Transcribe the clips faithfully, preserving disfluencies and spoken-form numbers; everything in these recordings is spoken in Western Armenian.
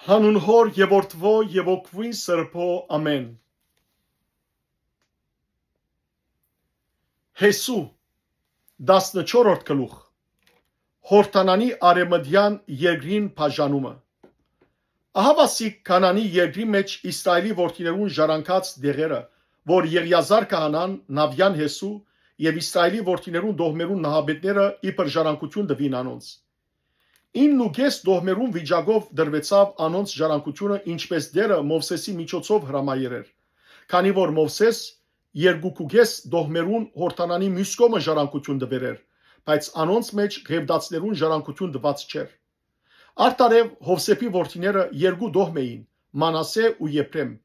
Անուն Հօր եւ Որդւոյ եւ Հոգւոյն Սրբոյ, ամէն։ Յեսու, տասնչորրորդ գլուխ։ Յորդանանի արեւմտեան երկրին բաժանումը։ Ահա վասիկ Քանանի երկրի մէջ Իսրայէլի որդիներուն ժառանգած դեղերը, որ Եղիազար քահանան, Նավիան Յեսու եւ Իսրայէլի որդիներուն տոհմերուն նահապետները իբր ժառանգութիւն տուին անոնց։ Ինն ու կէս տոհմերուն վիճակով տրուեցաւ անոնց ժառանգութիւնը, ինչպէս Տէրը Մովսէսի միջոցով հրամայեր էր, քանի որ Մովսէս երկուք ու կէս տոհմերուն Յորդանանի միւս կողմը ժառանգութիւն տուեր էր, բայց անոնց մէջ Ղեւտացիներուն ժառանգութիւն տուած չէր։ Արդարեւ Յովսէփի որդիները երկու տոհմ էին, Մանասէ ու Եփրեմ։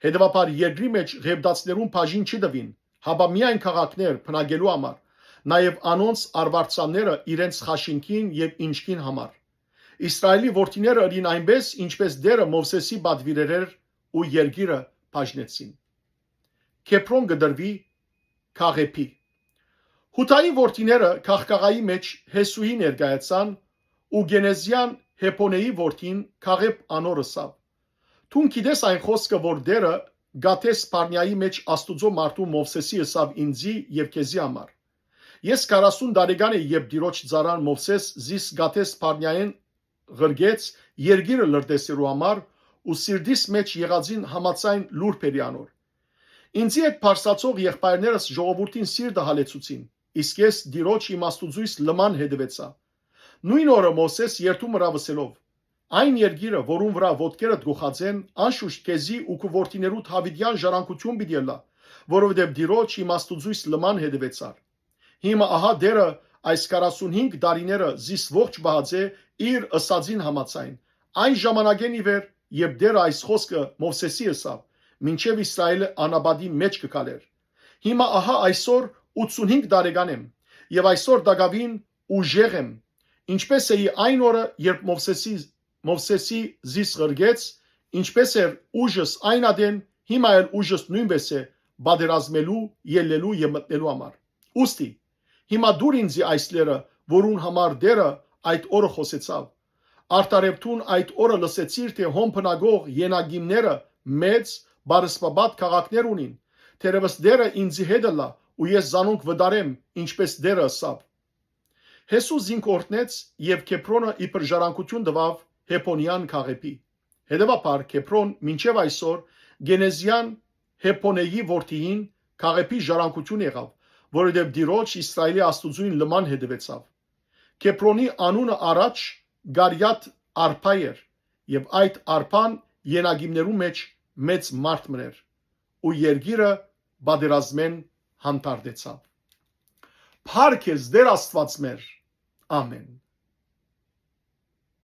Հետեւաբար երկրի մէջ Ղեւտացիներուն բաժին չի տուին, հապա միայն քաղաքներ բնակելու համար, նաեւ անոնց արուարձանները իրենց խաշինքին եւ ինչքին համար։ Իսրայէլի որդիները ըրին այնպէս, ինչպէս Տէրը Մովսէսի պատուիրեր էր, ու երկիրը բաժնեցին։ Կեբրոն կը տրուի Քաղեբի։ Յուդայի որդիները Քաղքաղայի մէջ Յեսուի ներկայացան, ու Կենեզեան Հեփոնեի որդին Քաղեբ անոր ըսաւ. «Դուն գիտես այն խօսքը, որ Տէրը Կադես Բարնեայի մէջ Աստուծոյ մարդուն Մովսէսի ըսաւ ինծի եւ քեզի համար։ Ես քառասուն տարեկան էի, երբ Տիրոջ ծառան Մովսէս զիս Կադես Բարնեայէն ղրկեց երկիրը լրտեսելու համար, ու սիրտիս մէջ եղածին համաձայն լուր բերի անոր։ Ինծի հետ բարձրացող եղբայրներս ժողովուրդին սիրտը հալեցուցին, իսկ ես Տիրոջ իմ Աստուծոյս լման հետեւեցայ։ Նոյն օրը Մովսէս երդում ըրաւ ըսելով. "Այն երկիրը, որուն վրայ ոտքերդ կ'ուղղած են, անշուշտ քեզի ու քու որդիներուդ յաւիտեան ժառանգութիւն պիտի ըլլայ, որովհետեւ Տիրոջ իմ Աստուծոյս լման հետեւեցար։ Հիմա ահա Տէրը այս քառասունհինգ տարիները զիս ողջ պահած է իր ըսածին համաձայն, այն ժամանակէն ի վեր, երբ Տէրը այս խօսքը Մովսէսի ըսաւ, մինչեւ Իսրայէլը անապատին մէջ կը քալէր։ Հիմա ահա այսօր ութսունհինգ տարեկան եմ, եւ այսօր տակաւին ուժեղ եմ, ինչպէս էի այն օրը, երբ Մովսէսի, Մովսէսի զիս ղրկեց, ինչպէս էր ուժս այն ատեն, հիմա էլ ուժս նոյնպէս է պատերազմելու, ելլելու եւ մտնելու համար։ Ուստի, հիմա տուր ինծի այս լեռը, որուն համար Տէրը այդ օրը խօսեցաւ։ Արդարեւ դուն այդ օրը լսեցիր, թէ հոն բնակող Ենակիմները մեծ, բարսպապատ քաղաքներ ունին։ Թերեւս Տէրը ինծի հետ ըլլայ ու ես զանոնք վտարեմ, ինչպէս Տէրը ըսաւ"։ Յեսու զինք օրհնեց եւ Կեբրոնը իբր ժառանգութիւն տուաւ Հեփոնեան Քաղեբի։ Հետեւաբար Կեբրոն մինչեւ այսօր Կենեզեան Հեփոնեի որդիին Քաղեբի ժառանգութիւն եղաւ, որովհետեւ Տիրոջ Իսրայէլի Աստուծոյն լման հետեւեցաւ։ Կեբրոնի անունը առաջ Կարիաթ Արփա էր, եւ այդ Արփան Ենակիմներու մէջ մեծ մարդ մըն էր, ու երկիրը պատերազմէն հանդարտեցաւ։ Փառք ես, Տէր Աստուած մեր։ Ամէն։